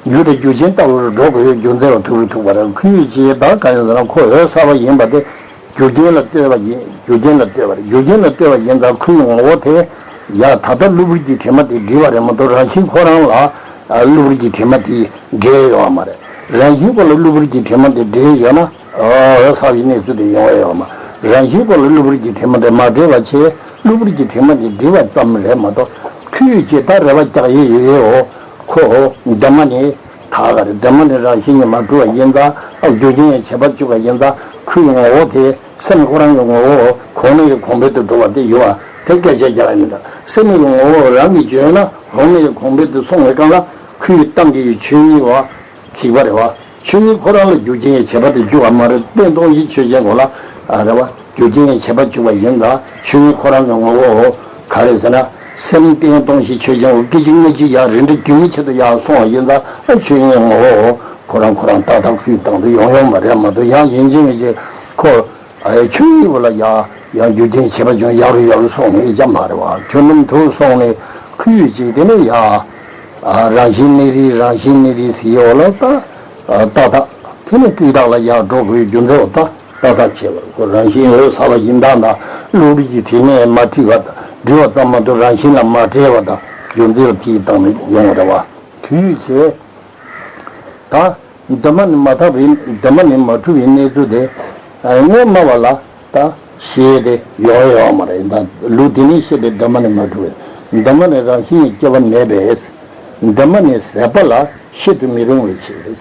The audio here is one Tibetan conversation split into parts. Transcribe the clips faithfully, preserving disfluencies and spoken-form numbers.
རྒྱུ་དང་རྒྱུ་ཅན་ལྟ་བུར་འགྲོ་དགོས་རྒྱུ་མཚན་ལ་ཐུག་རུ་ཐུག་པ་རེད། ཁོའི་ཕྱིར་ད་གང་ཡིན་ཟེར་ན་ཁོ་འོད་གསལ་བ་ཡིན་པ་དེ་རྒྱུ་རྐྱེན་ལ་ལྟོས་པ་ཡིན། རྒྱུ་རྐྱེན་ལ་ལྟོས་པ་རེད། རྒྱུ་རྐྱེན་ལ་ལྟོས་པ་ཡིན་ཙང་ཁོའི་ངོ་བོ་དེ་ཡང་ད་ལྟ་གློ་བུར་གྱི་དྲི་མ་དེ་འདྲིས་པ་རེད་མ་གཏོགས་རང་བཞིན་ཁོ་རང་ལ་གློ་བུར་གྱི་དྲི་མ་དེ་འདྲེས་ཡོད་པ་མ་རེད། རང་བཞིན་ཁོ་ལ་གློ་བུར་གྱི་དྲི་མ་དེ་འདྲེས་ཡོད་ན་འོད་གསལ་བའི་གནས་ཚུལ་དེ་ཡོང་ཡ་ཡོད་མ། རང་བཞིན་ཁོ་ལ་གློ་བུར་གྱི་དྲི་མ་དེ་མ་འདྲེས་པ་བྱས་གློ་བུར་གྱི་དྲི་མ་དེ་འདྲིས་པ་ཙམ་རེད་མ་གཏོགས་ཁོའི་ཕྱིར་ད་རེ་བ་རྒྱག་ཡས་ཡོད་ཡོད་འོ། ཁོ་འདི་མ་ནི་ད་ག་རེ་འདི་མ་ནི་རང་བཞིན་གྱིས་མ་གྲུབ་པ་ཡིན་ཙང་རྒྱུ་རྐྱེན་ཡང་བྱེད་པ་གཅིག་པ་ཡིན་ཙང་ཁོའི་ངོ་བོ་དེ་སེམས་ཁོ་རང་གི་ངོ་བོ་གོང་ནས་གོང་འཕེལ་དུ་འགྲོ་བ་དེ་ཡོད་པ་དེ་སྐད་ཆ་རྒྱག་ཡ་མི་འདུག་སེམས་ཀྱི་ངོ་བོ་རང་གིས་བརྗོད་ན་གོང་ནས་གོང་འཕེལ་དུ་སོང་བའི་སྐབས་ལ་ཁོའི་གཏམ་གྱི་ཆོས་ཉིད་པ་གཅིག་པ་རེད་བ། ཆོས་ཉིད་ཁོ་རང་ལ་རྒྱུ་རྐྱེན་ཡང་བྱེད་པ་དེ་འཇུག་པ་མ་རེད། རྟེན་སྟོང་གཞི་ཆོས་ཅན་གོ་ལ་རེད་བ། རྒྱུ་རྐྱེན་ཡང་བྱེད་པ་གཅིག་པ་ཡིན་ཙང་ཆོས་ཉིད་ཁོ་རང་གི་ངོ་བོ་ག་རེ་ཟེར་ན། སེམས་རྟེན་སྟོང་གཞི་ཆོས་ཅན་འོ་སྐད་ཅིག་སྔ་ཕྱི་ཡང་རིན་འདྲ་རྒྱུན་མི་ཆད་དུ་ཡང་སོང་བ་ཡིན་ཙང་ཨ་ཆོས་ཉིད་ངོ་བོ་ཁོ་རང་ཁོ་རང་ཏག་ཏག་ཁོའི་སྟེང་དུ་ཡོང་ཡོང་བ་རེད་མ་གཏོགས་ཡང་ཡིན་གཅིག་མིན་གཅིག་ཁོ་ཨ་ཆོས་ཉིད་པོ་ལ་ཡང་ཡང་རྒྱུ་རྐྱེན་བྱེད་པ་བྱུང་ཡག་རུ་ཡག་རུ་སོང་ནས་ཅང་མ་རེད་བ། ཁྱོད་ནམ་དུ་སོང་ནས་ཁོའི་ཅིག་དེ་ནས་ཡང་རང་བཞིན་གནས་རིགས་རང་བཞིན་གནས་རིགས་ཟེར་ཡོད་ལ་ད་ཏག་ཏག་དེ་ནས་སྤུས་དག་ལ་ཡང་འགྲོ་དགོས་རྒྱུ་མཚན་འོ་ད། ཏག་ཏག་བྱས་པར་ཁོ་རང་བཞིན་འོད་གསལ་བ་ཡིན་སྟངས་དང་གློ་བུར་གྱི་དྲི་མས་མ་འཁྲུལ་བ་དང་འདྲིས་པ་ཙམ་མ་གཏོགས་རང་བཞིན་ལ་མ་འདྲེས་པ་དང་རྒྱུ་མཚན་ལ་དེའི་སྟེང་ནས་ཡོང་བ་རེད་བ། དུས་བྱས་ད་འདི་མ་ནི་མ་ཐག་པའི་འདི་མ་ནི་མ་འཁྲུལ་བའི་གནས་ཚུལ་དེ་སྔོན་སྨྲ་བ་ལ་ད་ཤེས་ཏེ་ཡོང་ཡོད་མ་རེད། ད་ལུགས་འདི་ནི་ཤེས་པའི་འདི་མ་ནི་མ་འཁྲུལ་བའི་འདི་མ་ནི་རང་བཞིན་གྱི་སྐྱེ་བ་མེད་པས་འདི་མ་ནི་ཟད་པ་ལ་བཤད་དུ་མི་རུང་བའི་ཕྱིར།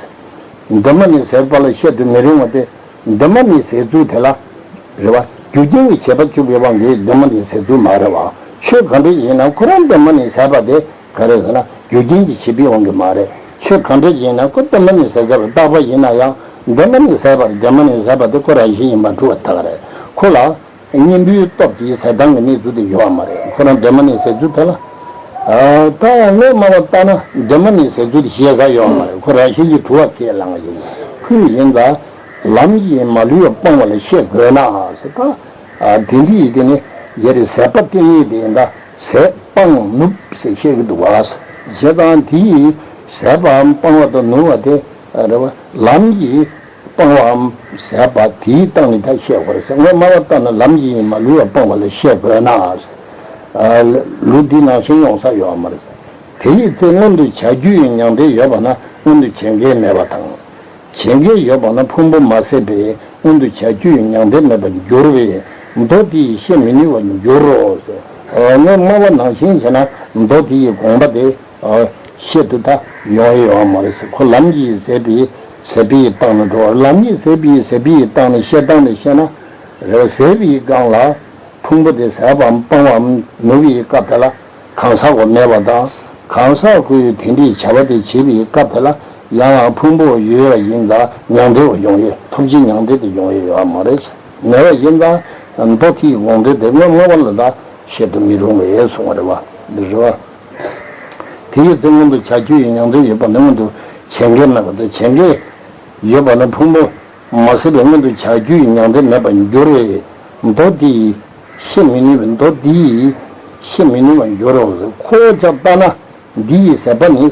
འདི་མ་ནི་ཟད་པ་ལ་བཤད་དུ་མི་རུང་བ་སྟེ། འདི་མ་ནི་ཟད་ཚུལ་དེ་ལ། རེད་བ། རྒྱུ་རྐྱེན་གྱི་བྱེད་པ་གཅིག་པའི་དབང་གིས་འདི་མ་ནི་ཟད་ཚུལ་མ་རེད་བ། ཆོས་གང་འདྲ་ཡིན་ན་ཁོ་རང་འདི་མ་ནི་ཟད་པ་དེ་ག་རེ་ཟེར་ན་རྒྱུ་རྐྱེན་གྱི་བྱེད་པའི་དབང་གིས་མ་རེད། ཆོས་གང་འདྲ་ཡིན་ན་ཁོ་འདི་མ་ནི་ཟད་ཚུལ་རྟག་པ་ཡིན་ན་ཡང་འདི་མ་ནི་ཟད་པ་རེད། འདི་མ་ནི་ཟད་པ་དེ་ཁོ་རང་བཞིན་གྱིས་མ་གྲུབ་པ་ད་ག་རེད། ཁོ་ལ། གཉེན་པོའི་སྟོབས་ཀྱིས་ཟད་སྟངས་ཀྱི་གནས་ཚུལ་དེ་ཡོད་པ་མ་རེད། ཁོ་རང་འདི་མ་ནི་ཟད་ཚུལ་དེ་ལ། ད་ཡང་སྔོན་སྨྲ་བ་ལྟར་ན་འདི་མ་ནི་ཟད་ཚུལ་དེ་ཤེས་ས་ཡོད་པ་མ་རེད། ཁོ་རང་བཞིན་གྱིས་གྲུབ་པ་ཁས་བླངས་པ་ཡིན། ཁོས་ཡིན་ཙང་ལམ་གྱིས་མ་ལུས་པ་སྤང་བ་ལ་བཤད་དགོས་ན་ཟེར་ད། དེ་འདི་ཡི་དེ་ནི་ཡ་རེ་ཟད་པ་བསྟན་ཡས་དེ་ཡིན་ད་ཟད་སྤང་ནུབ་ཟེར་བཤད་ཀྱི་འདུག་བ། བྱས་ཙང་དེ་ཡིས་ཟད་པའམ་སྤང་བ་དང་ནུབ་པ་དེ་རེད་བ། ལམ་གྱིས། སྤང་བའམ་ཟད་པ་དེའི་སྟེང་ནས་ད་བཤད་དགོས་རེད་ཟེར། སྔོན་སྨྲ་བ་ལྟར་ན་ལམ་གྱིས་མ་ལུས་པ་སྤང་བ་ལ་བཤད་དགོས་ན། ལུགས་འདི་ནང་བཞིན་ཡོང་ས་ཡོད་མ་རེད། དེ་ཡི་ཚེ་སྔོན་དུ་བྱ་རྒྱུ་ཡི་མྱང་འདས་ཡོད་པ་ན་སྔོན་དུ་བྱེད་འགལ་མེད་པ་དང་། བྱེད་འགལ་ཡོད་པ་ན་ཕུང་པོ་མ་ཟད་པས་སྔོན་དུ་བྱ་རྒྱུ་ཡི་མྱང་འདས་མེད་པར་འགྱུར་བས་མདོ་དེ་ཡིས་བཤད་མི་ནུས་པར་འགྱུར་རོ་ཟེར། སྔོན་སྨྲ་བ་ནང་བཞིན་བྱས་ན་མདོ་དེ་ཡི་དགོངས་པ་དེ། བཤད་དུ་ད་ཡོང་ཡོད་མ་རེད་ཟེར། ཁོ་ལམ་གྱིས་ཟད་པའི་ཟད་པའི་སྟེང་ནས་འགྲོ་བ། ལམ་གྱིས་ཟད་པའི་ཟད་པའི་སྟེང་ནས་བཤད་སྟངས་ནས་བཤད་ན་རེད། ཟད་པའི་སྒང་ལ་ཕུང་པོ་དེ་ཟད་པའམ་སྤང་བའམ་ནུབ་པའི་སྐབས་དེ་ལ་གང་ཟག་གོ་མེད་པ་དང་གང་ཟག་གོ་ཡི་དེ་འདྲའི་བྱ་བ་དེ་བྱེད་པའི་སྐབས་དེ་ལ་ཡང་ཕུང་པོ་ཡོད་པ་ཡིན་ཙང་མྱང་འདས་པ་ཡོང་ཡས་ཐོབ་བྱའི་མྱང་འདས་དེ་ཡོང་ཡས་ཡོད་མ་རེད། མེད་པ་ཡིན་ཙང་མདོ་དེའི་དགོངས་དོན་དེ་སྔོན་སྨྲ་བ་ལ་ད་བཤད་དུ་མི་རུང་བས་གསུངས་པ་རེད་བ། འདི་རེད་བ། དེ་ཡི་ཚེ་སྔོན་དུ་བྱ་རྒྱུ་ཡི་མྱང་འདས་ཡོད་པ་ནི་སྔོན་དུ་བྱེད་འགལ་མེད་པ་དང་བྱེད་འགལ་ཡོད་པ་ནི་ཕུང་པོ་མ་ཟད་པའི་སྔོན་དུ་བྱ་རྒྱུ་ཡི་མྱང་འདས་མེད་པར་འགྱུར་བས་མདོ་འདི་ཡིས་བཤད་མི་ནུས་པའི་མདོ་འདི་ཡིས་བཤད་མི་ནུས་པར་འགྱུར་རོ་ཟེར། ཁོ་བོ་ཅག་ལྟར་ན་འདི་ཡི་ཟད་པ་ནི་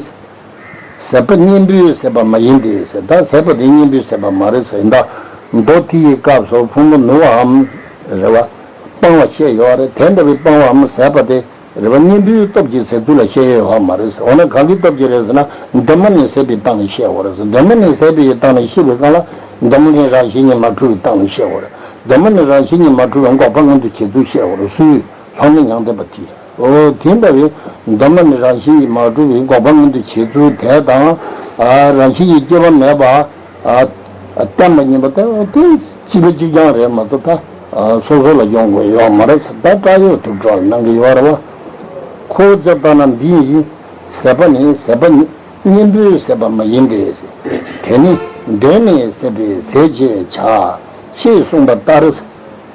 ཟད་པ་གཉེན་པོའི་ཟད་པ་མ་ཡིན་ཏེ་ཟེར། ད་ཟད་པ་དེ་གཉེན་པོའི་ཟད་པ་མ་རེད་ཟེར། ད་མདོ་དེ་ཡི་སྐབས་སུ་ཕུང་པོ་ནུབ་པའམ་རེད་བ་སྤང་བ་བཤད་ཡོད་རེད། དེ་འདྲ་བའི་སྤང་བའམ་ཟད་པ་དེ། རེད་བ། གཉེན་པོའི་སྟོབས་ཀྱིས་ཟད་ཚུལ་ལ་བཤད་ཡོད་པ་མ་རེད་ཟེར། འོ་ན་གང་གི་སྟོབས་ཀྱིས་རེད་ཟེར་ན་འདི་མ་ནི་ཟད་པའི་སྟེང་ནས་བཤད་དགོས་རེད་ཟེར། འདི་མ་ནི་ཟད་པའི་སྟེང་ནས་བཤད་པའི་སྒང་ལ་འདི་མ་ནི་རང་བཞིན་གྱིས་མ་གྲུབ་པའི་སྟེང་ནས་བཤད་དགོས་རེད། འདི་མ་ནི་རང་བཞིན་གྱིས་མ་གྲུབ་པའི་འགོག་པ་མངོན་དུ་བྱེད་ཚུལ་བཤད་དགོས་རེད། སུའི་ལྷག་མེད་མྱང་འདས་པ་དེ། འོ་དེ་འདྲ་བའི་འདི་མ་ནི་རང་བཞིན་གྱིས་མ་གྲུབ་པའི་འགོག་པ་མངོན་དུ་བྱེད་ཚུལ་དེ་དང་། རང་བཞིན་གྱིས་སྐྱེ་བ་མེད་པ། ཨ། བརྟན་པ་ཡིན་པ་དེ་དེ་གཅིག་པ་གཅིག་རྐྱང་རེད་མ་གཏོགས་ད་སོ་སོ་ལ་ཡོང་དགོས་ཡོད་མ་རེད་ཟེར། ད་བཀྲ་ཡོད་དུ་འགྲོ་ལ་གནང་གི་ཡོད་རེད་བ། ཁོ་བོ་ཅག་ལྟར་ན་འདི་ཡི་ཟད་པ་ནི་ཟད་པ་གཉེན་པོའི་ཟད་པ་མ་ཡིན་ཏེ། དེ་ནི་གདོད་ནས་ཟད་པའི་ཟད་ཅེས་བྱ། ཞེས་གསུངས་པ་ལྟར་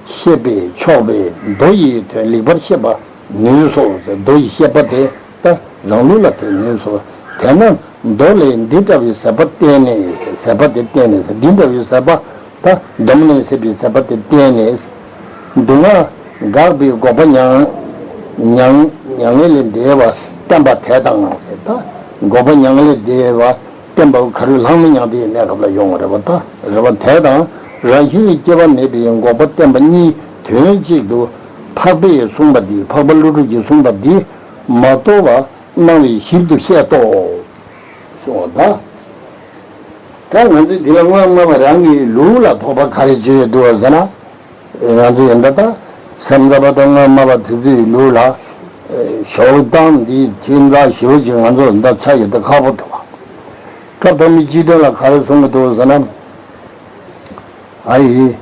བཤད་པས་ཆོག་པས་མདོ་ཡི་དོན་ལེགས་པར་བཤད་པ། ནུས་སོ་ཟེར། མདོ་ཡི་བཤད་པ་དེ་ད་རང་ལུགས་ལ་དེ་ནུས་སོ། དེས་ན་མདོ་ལས་འདི་འདྲ་བའི་ཟད་པ་བསྟན་ནས་ཟེར། ཟད་པ་དེ་བསྟན་ནས་ཟེར། འདི་འདྲ་བའི་ཟད་པ་ད་འདི་མ་ནི་ཟད་པའི་ཟད་པ་དེ་བསྟན་ནས། སྡུག་བསྔལ་འགག་པའི་འགོག་པ་མྱང་མྱང་མྱ་ངན་ལས་འདས་པ་བསྟན་པ་དེ་དང་ཟེར། ད་འགོག་པ་མྱ་ངན་ལས་འདས་པ། བསྟན་པ་ག་རུ་ལྷག་མེད་མྱང་འདས་ཀྱི་གནས་སྐབས་ལ་ཡོང་བ་རེད་པ། ད་རེད་པ། དེ་དང་རང་བཞིན་གྱི་སྐྱེ་བ་མེད་པའི་འགོག་པ་བསྟན་པ་གཉིས་དོན་གཅིག་ཏུ་འཕགས་པས་གསུངས་པ་འདི། འཕགས་པ་ཀླུ་སྒྲུབ་ཀྱིས་གསུངས་པ་འདི་མ་རྟོགས་པ་སྣང་བས་ཞིབ་ཏུ་བཤད་དོ། གསུངས་པ་ད། ད་ང་ཚོས་འདི་ལ་དངོས་སྔ་མ་རང་གི་ལུགས་ལ་དོགས་པ་ག་རེ་བྱས་ཡོད་འདུག་ཟེར་ན། ང་ཚོ་ཡིན་ད་ལྟ་སེམས་ཙམ་པ་དང་དངོས་སྨྲ་བ་དེ་ཚོའི་ལུགས་ལ་ཞོགས་སྟངས་འདི་ཁྱིམ་ཚང་ཞེ་པོ་ཅིག་ང་ཚོ་འདི་ཆ་ཡོད་ད་ཁག་པོ་འདུག་བ། སྐབས་ཐོག་མའི་སྤྱི་དོན་ལ་ག་རེ་གསུང་གི་འདུག་ཟེར་ན། ཨ་ཡི།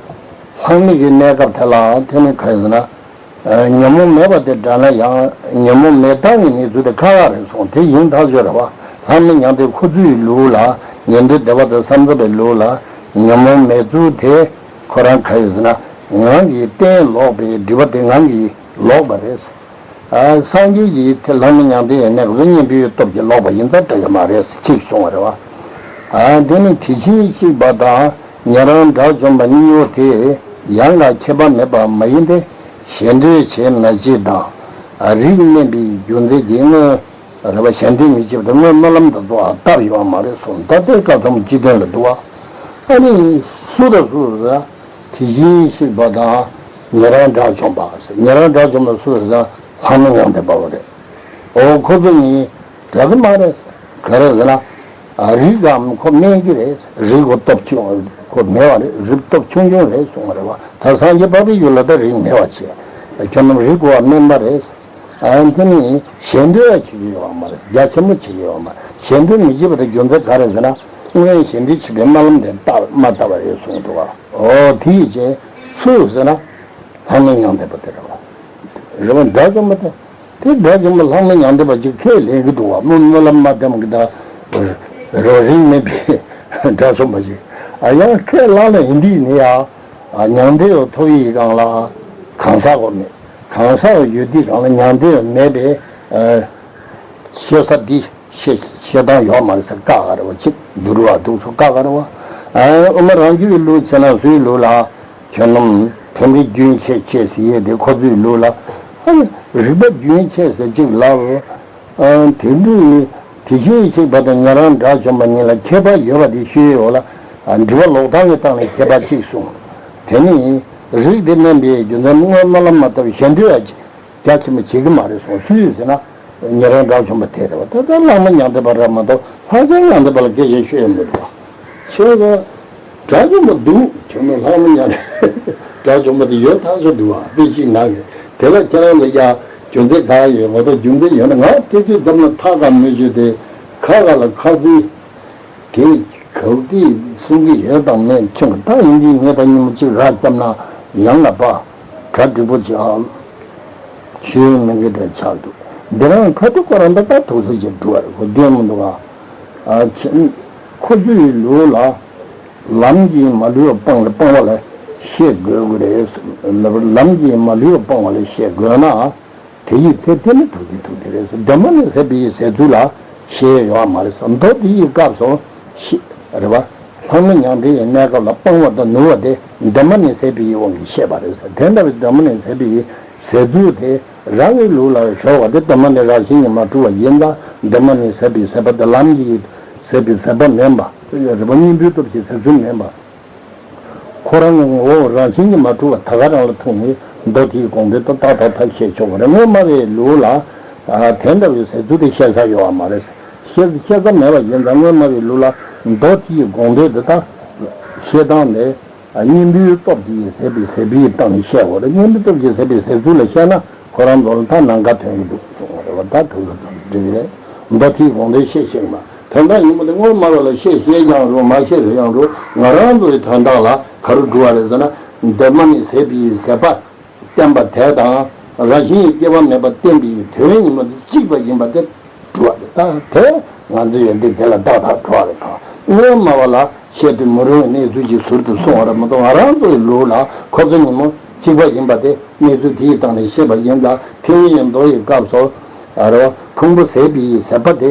ལྷག་མེད་ཀྱི་གནས་སྐབས་དེ་ལ་དེ་ནི་ག་རེ་ཟེར་ན། ཉོན་མོངས་མེད་པ་དེ་འདྲ་ན་ཡང་ཉོན་མོངས་མེད་སྟངས་ཀྱི་གནས་ཚུལ་དེ་ཁག་ཁག་རེད་གསུངས། དེ་ཡིན་ཐག་ཆོད་རེད་བ། ལྷག་མེད་མྱང་འདས་ཁོ་ཚོའི་ལུགས་ལ། ཉན་ཐོས་སྡེ་པ་དང་སེམས་ཙམ་པའི་ལུགས་ལ་ཉོན་མོངས་མེད་ཚུལ་དེ་ཁོ་རང་ག་རེ་ཟེར་ན། ངང་གིས་གཏན་ལོག་པའི་སྒྲིབ་པ་དེ་ངང་གིས་ལོག་པ་རེད། ཨ། སངས་རྒྱས་ཀྱིས་དེ་ལྷག་མེད་མྱང་འདས་ཡེ་གནས་སྐབས་སུ་གཉེན་པོའི་སྟོབས་ཀྱིས་ལོག་པ་ཡིན་ཙང་འགྲིག་གི་མ་རེད་ཅེས་གསུངས་པ་རེད་བ། ཨ། དེ་ནི་དེ་བཞིན་གཤེགས་པ་དང་ཉན་རང་དགྲ་བཅོམ་པ་གཉིས་པོ་དེ་ཡང་ལ་ཁྱད་པར་མེད་པ་མ་ཡིན་ཏེ། གཞན་འདོད་བྱེད་མ་བྱེད་དང་། རིགས་དམན་པའི་རྒྱུ་མཚན་གྱིས་དངོས། རེད་བ། གཞན་འདོད་མི་བྱེད་པ་དང་དངོས་སྨོན་ལམ་དང་གཙོ་བོ་བཏབ་ཡོད་མ་རེད་གསུངས། ད་ལྟའི་སྐབས་ཚང་མ་སྤྱི་དོན་ལ་འདུག་བ། ཨ་ནི་སུ་དང་སུ་རེད། དེ་བཞིན་གཤེགས་པ་དང་ཉན་རང་དགྲ་བཅོམ་པ། ཉན་རང་དགྲ་བཅོམ་པ་སུ་རེད་ཟེར་ན་ལྷག་མེད་མྱང་འདས་པ་རེད། འོ་ཁོ་ཚོ་གཉིས་འདྲ་གི་མ་རེད། ག་རེ་ཟེར་ན། ཨ། རིགས་ཀྱང་ཁོ་དམན་གྱི་རེད། རིགས་ཁོ་སྟོབས་ཆུང་ཁོ་མེད་པ་རེད། རིགས་སྟོབས་ཆུང་ཆུང་རེད་གསུངས་པ་རེད་བ། ད་སངས་རྒྱས་འཕགས་པའི་ཡུལ་ལ་ད་རིགས་མེད་པ་བྱས། ཁྱོད་རྣམས་རིགས་ཀོ་བ་དམན་པ་རེད། ཨ། དེ་ནི་གཞན་འདོད་བྱེད་ཀྱི་ཡོད་པ་མ་རེད། རྒྱ་ཆེན་པོ་བྱེད་ཀྱི་ཡོད་པ་མ་རེད། གཞན་འདོད་མི་བྱེད་པ་དེ་རྒྱུ་མཚན་ག་རེ་ཟེར་ན། སྔོན་གཞན་འདོད་བྱེད་པའི་སྨོན་ལམ་དེ་བཏབ་མ་བཏབ་པ་རེད་གསུངས་འདུག་བ། འོ་དེ་ཡི་ཅན་སུ་ཟེར་ན། ལྷག་མེད་མྱང་འདས་པ་དེ་རེད་བ། རེད་བ། དགྲ་བཅོམ་པ་དེ། དེ་དགྲ་བཅོམ་པ་ལྷག་མེད་མྱང་འདས་པ་ཅིག་ཁས་ལེན་གྱི་འདུག་བ། སྨོན་སྨོན་ལམ་མ་བཏབ་གི་ད། རོ་རིང་མེད་པའི་དགྲ་བཅོམ་པ་ཅིག། ཨ། ཡང་ཁས་བླངས་ལ་ཡིན་དུས་ནི་ཡ། ཨ། མྱང་འདས་ཐོབ་ཡི་གང་ལ། གང་ཟག་གོ་མེད། གང་ཟག་ཡོད་དུས་གང་ལ་མྱང་འདས་མེད་པའི། ཨ། ཤེས་ས་འདི་ཤེས་ཤེས་སྟངས་ཡོད་མ་རེད་ཟེར་བཀག་ག་རེ་བ་ཅིག་འདུལ་བ་འདུག་སོ་བཀག་ག་རེ་བ། ཨ། དབུ་མ་རང་རྒྱུད་ཀྱི་ལུགས་བྱས་ན་སུའི་ལུགས་ལ། ཁྱོད་རྣམས་ཕན་རིགས་རྒྱུན་ཆད་ཅེས་ཟེར་ཡས་དེ་ཁོ་ཚོའི་ལུགས་ལ། ཨ། རིགས་པ་རྒྱུན་ཆད་ཟེར་གཅིག་ལབ། ཨ། དེ་འདྲའི་དེ་བཞིན་གཤེགས་པ་དང་ཉན་རང་དགྲ་བཅོམ་པ་གཉིས་ལ་ཁྱད་པར་ཡོད་པ་དེ་ཤོད་ཡོད་ལ། ཨ། འདྲི་བ་ལོག་ལྟ་བའི་སྟངས་ལ་ཁྱད་པར་གཅིག་གསུངས། དེ་ནི་རིགས་དེ་དམན་པའི་རྒྱུ་མཚན་སྔོན་སྨོན་ལམ་མ་བཏབ་གཞན་འདོད་ཡ། རྒྱ་ཆེན་པོ་བྱེད་ཀྱི་མ་རེད་གསུངས། སུས་ཟེར་ན། ཉན་རང་དགྲ་བཅོམ་པ་དེ་རེད་བ། ད་ལྟ་ལྷག་མེད་མྱང་འདས་པ་རེད་མ་གཏོགས་ལྷག་བཅས་མྱང་འདས་པ་ལ་སྐད་ཆ་ཤོད་ཡ་མི་འདུག་བ། ཁྱོད་ཀྱིས་དགྲ་བཅོམ་པ་འདུག་ཁྱོད་ནི་ལྷག་མེད་མྱང་འདས་དགྲ་བཅོམ་པ་དེ་ཡོད་ཐག་ཆོད་འདུག་བ། དཔེ་གཅིག་ནང་གི་དེ་ལ་ཁྱེད་རང་ལ་ཡ་རྒྱུ་མཚན་ག་ཡོད་མ་གཏོགས། རྒྱུ་མཚན་ཡོད་ན་ང་དེ་དུས་འཛམ་ལ་ཐག་ག་མི་ཆོད་དེ་ཁ་ཁ་ལ་ཁ་ཚིག་དེ་གའུ་ཏི་གསུང་གི་ཡོད་དང་མེད་ཆུང་གི། ད་ཡིན་དུས་ངས་ད་ཉིན་མོ་གཅིག་ར་བརྒྱབ་ན་ཡང་ལ་པ་གྲ་འགྲིག་པོ་ཅིག་ཨ་ཤེས་ཡོན་མེད་མཁན་འདྲ་ཆགས་འདུག་འདི་རང་ཁ་ཐུག་ཁོ་རང་ད་ལྟ་ཐུག་ས་ཅིག་འགྲོ་བ་རེད། ཁོ་བདེན་མི་འདུག་ཨ། ཨ་ཁྱེད་ཁོ་ཚོའི་ལུགས་ལ་ལམ་གྱིས་མ་ལུས་པ་སྤང་ལ་སྤང་བ་ལ་ཤེས་དགོས་ཀྱི་རེད། ལམ་གྱིས་མ་ལུས་པ་སྤང་བ་ལ་ཤེས་དགོས་ན། དེ་ཡི་ཚེ་དེ་ནི་ཐུགས་རྗེ་ཐུགས་རྗེ་རེད་ཟེར། གདོད་མ་ནས་ཟད་པའི་ཟད་ཚུལ་ལ་ཤེས་ཡོད་མ་རེད་ཟེར། མདོ་དེ་ཡི་སྐབས་སུ་ཤེས་རེད་བ། ལྷག་མེད་མྱང་འདས་ཡི་གནས་སྐབས་ལ་སྤང་བ་དང་ནུབ་པ་དེ་གདོད་མ་ནས་ཟད་པའི་དབང་གིས་ཤེས་པ་རེད་ཟེར། དེ་འདྲ་བའི་གདོད་མ་ནས་ཟད་པའི་ཟད་ཚུལ་དེ་རང་གི་ལུགས་ལ་ཞོག་པ་དེ་གདོད་མ་ནས་རང་བཞིན་གྱིས་མ་གྲུབ་པ་ཡིན་ཙང་། གདོད་མ་ནས་ཟད་པའི་ཟད་པ་དེ་ལམ་གྱིས་ཟད་པའི་ཟད་པ་མིན་པ་རེད་བ། གཉེན་པོའི་སྟོབས་ཀྱིས་ཟད་ཚུལ་མིན་པ། ཁོ་རང་གི་ངོ་བོ་རང་བཞིན་གྱིས་མ་གྲུབ་པ་ད་ག་རང་ལ་ཐུག་ནས་མདོ་དེའི་དགོངས་དོན་ཏག་ཏག་ཏག་ཏག་བཤད་ཆོག་པ་རེད། དངོས་སྨྲ་བའི་ལུགས་ལ། ཨ། དེ་འདྲ་བའི་ཟད་ཚུལ་དེ་བཤད་ས་ཡོད་པ་མ་རེད། བཤད་བཤད་ས་མེད་པ་ཡིན་ཙང་། དངོས་སྨྲ་བའི་ལུགས་ལ་མདོ་དེའི་དགོངས་དོན་དེ་དག་བཤད་སྟངས་དེ། ཨ། གཉེན་པོའི་སྟོབས་ཀྱིས་ཟད་པའི་ཟད་པའི་སྟངས་ནས་བཤད་དགོས་རེད། གཉེན་པོའི་སྟོབས་ཀྱིས་ཟད་པའི་ཟད་ཚུལ་ལ་བཤད་ན་ཁོ་རང་ཚོ་ལ་ད་ནམ་མཁའ་ཐོན་གྱི་འདུག་གསུངས་པ་རེད་བ། ད་ཐུགས་ལ་འགྲིག་གི་རེད། མདོ་དེའི་དགོངས་དོན་བཤད་ཤེས་མ། དོན་དག་ཡིན་པ་དེ་དངོས་སྨྲ་བ་ལ་བཤད་ཤེས་ཀྱང་རུང་མ་ཤེས་རེད་ཡང་རུང་། ང་རང་ཚོའི་དོན་དག་ལ་ག་རེ་འགྲོ་བ་རེད་ཟེར་ན། གདོད་མ་ནས་ཟད་པའི་ཟད་པ་བསྟན་པ་དེ་དང་། རང་བཞིན་གྱིས་སྐྱེ་བ་མེད་པ་བསྟན་པའི་དོན་ཡིན་པ་དེ་གཅིག་པ་ཡིན་པ་དེ་འགྲོ་བ་རེད། ད་དེ་ང་ཚོ་ཡོན་ཏན་དེ་ལ་ཏག་ཏག་འགྲོ་བ་རེད། ད་དངོས་སྨྲ་བ་ལ་བཤད་དུ་མི་རུང་བའི་གནས་ཚུལ་ཅིག་ཟུར་དུ་གསུངས་པ་རེད་མ་གཏོགས། ང་རང་ཚོའི་ལུགས་ལ་ཁོ་ཚོ་གཉིས་པོ་གཅིག་པ་ཡིན་པ་དེ་གནས་ཚུལ་དེའི་སྟེང་ནས་ཤེས་པ་ཡིན་ཙང་། ཐེག་དམན་གྱི་མདོ་ཡི་སྐབས་སུ། ཨ་རོ། ཕུང་པོ་ཟད་པའི་ཟད་པ་དེ་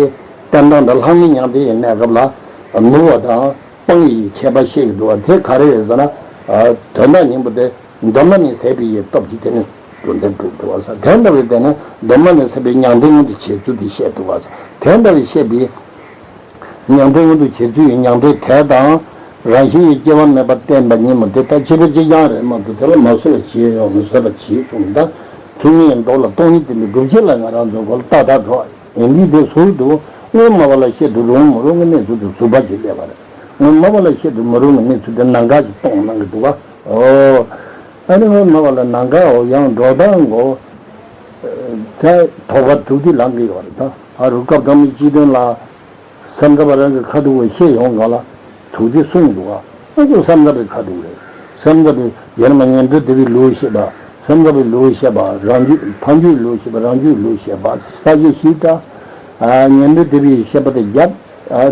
བསྟན་སྟངས་དང་། ལྷག་མེད་མྱང་འདས་ཡི་གནས་སྐབས་ལ་ནུབ་པ་དང་སྤང་བའི་ཁྱད་པར་བཤད་ཀྱི་འདུག་བ། དེ་ག་རེ་རེད་ཟེར་ན། ཨ། དོན་དག་སྙིང་པོ་དེ་གདོད་མ་ནས་ཟད་པའི་སྟོབས་ཀྱིས་དེ་ནི་རྒྱུ་མཚན་གྲུབ་འདུག་བ་ཟེར། དེ་འདྲ་བའི་དེ་ནི་གདོད་མ་ནས་ཟད་པའི་མྱང་འདས་མངོན་དུ་བྱེད་ཚུལ་དེ་བཤད་འདུག་བ་ཟེར། དེ་འདྲ་བའི་བཤད་པའི། མྱང་འདས་མངོན་དུ་བྱེད་ཚུལ་ཡིན། མྱང་འདས་དད་དང་རང་བཞིན་གྱི་སྐྱེ་བ་མེད་པར་བསྟན་པ་ཉིད་མོ་དེ་ལྟ་བྱེད་པ་གཅིག་རྐྱང་རེད་མ་གཏོགས་དེ་ལ་མ་བཟོད་པ་བྱེད་ཡོང་མི་བཟོད་པ་བྱེད་གསུངས་ད། ཁེ་ཉེན་མདོ་ལ་སྟོང་ཉིད་བསྟན་པའི་སྒྲུབ་བྱེད་ལ་ང་རང་ཚོ་གོ་ལ་ཏག་ཏག་འགྲོ་ཡིན་དུས་དེ་ཟུར་དུ་དངོས་སྨྲ་བ་ལ་བཤད་དུ་རུང་མི་རུང་གི་གནས་ཚུལ་དུ་ཟུར་པ་ཞིག་སླེབས་པ་རེད། དངོས་སྨྲ་བ་ལ་བཤད་དུ་མི་རུང་གི་གནས་ཚུལ་དེ་ནང་འགལ་ཞིག་གཏོང་གནང་གི་འདུག་བ། ཨོ། ཨ་ནི་དངོས་སྨྲ་བ་ལ་ནང་འགལ་འོ་ཡང་འགྲོ་སྟངས་གོ། ད་དོགས་པ་དྲུག་དེ་ལངས་ཀྱི་ཡོད་རེད་ད། ཨ་རུ་སྐབས་དང་པོའི་སྤྱི་དོན་ལ། བསམ་ཚུལ་པ་རང་གི་ཁ་ཐུག་པ་བཤད་ཡོང་ག་ལ། དྲུག་དེ་གསུངས་འདུག་བ། ཨ་ཁུ་བསམ་ཚུལ་པའི་ཁ་ཐུག་རེད། བསམ་ཚུལ་པའི་ཡར་མ་ཉན་ཐོས་སྡེ་པའི་ལུགས་བཤད་པ། བསམ་ཚུལ་པའི་ལུགས་བཤད་པ་རང་རྒྱུད་ཕ་རྒྱུད་ལུགས་བཤད་པ་རང་རྒྱུད་ལུགས་བཤད་པ་ས་བཅད་བཞི་ད། ཉན་ཐོས་སྡེ་པའི་བཤད་པ་དེ་བརྒྱབ།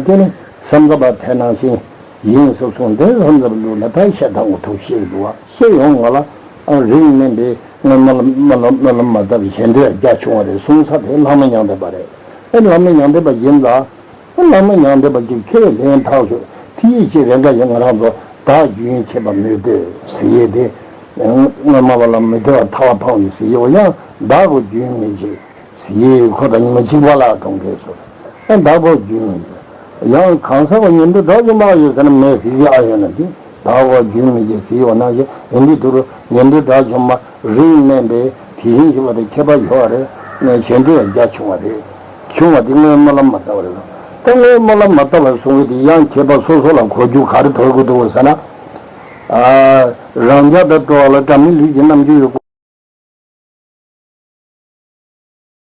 དེ་ནི་བསམ་ཚུལ་པ་དེ་ནང་བཞིན་ཡིན་ཟེར་གསུངས་ཏེ་བསམ་ཚུལ་པའི་ལུགས་ལ་ད་བཤད་སྟངས་ངོ་ཐུག་བཤད་འདུག་བ། བཤད་ཡོང་ག་ལ། རིགས་དམན་པའི་དངོས་སྨོན་ལ་སྨོན་ལམ་མ་བཏབ་པའི་གཞན་དོན་རྒྱ་ཆུང་བ་རེད་གསུངས་ས་དེ་བླ་མ་མྱང་འདས་པ་རེད། ཨེ་བླ་མ་མྱང་འདས་པ་ཡིན་ལ། ཨེ་བླ་མ་མྱང་འདས་པ་གཅིག་ཁས་ལེན་ཐག་ཆོད་དེ་ཡི་ཕྱིར་རེ་འགའ་ཡང་ང་རང་ཚོ་བདག་རྒྱུན་ཆད་པ་མི་སྡོད་ཟེར་ཡས་དེ། དངོས་སྨྲ་བ་ལ་མི་སྡོད་པར་ཐར་པ་འཕང་བའི་ཟེར་ཡས་ཡང་བདག་གོ་རྒྱུན་མི་འཆད། ཟེར་ཡས་ཁོ་དང་ཉི་མ་གཅིག་པ་ལ་གྲོང་ཁྱེར་སོ། ཨ་བདག་གོ་རྒྱུན་མི་འཆད། ཡང་གང་ཟག་གོ་ཉན་ཐོས་དགྲ་བཅོམ་པ་ཡོད་ཟེར་ན་མེད་ཟེར་གྱི་ཨ་ཡོད་ན་དེ་བདག་གོ་རྒྱུན་མི་འཆད་ཟེར་ཡོད་ན་ཡང་ཡིན་དུས་དུ་རུ་ཉན་ཐོས་དགྲ་བཅོམ་པ་རིགས་དམན་པས་དེ་བཞིན་གཤེགས་པ་དང་ཁྱད་པར་ཡོད་རེད། གཞན་དོན་རྒྱ་ཆུང་བ་རེད། ཆུང་བ་དེ་དངོས་སྨོན་ལམ་མ་བཏབ་པ་རེད། ད་དངོས་སྨོན་ལམ་མ་བཏབ་པར་གསུང་གི་དེ་ཡང་ཁྱད་པར་སོ་སོ་ལ་གོ་རྒྱུ་ག་རེ་དོར་དགོས་འདུག་ཟེར་ན། རང་རྒྱལ་དང་འགྲོ་བ་ལ་དགྲ་མེད་ལུས་ཀྱི་རྣམ་འགྱུར་ཡོད།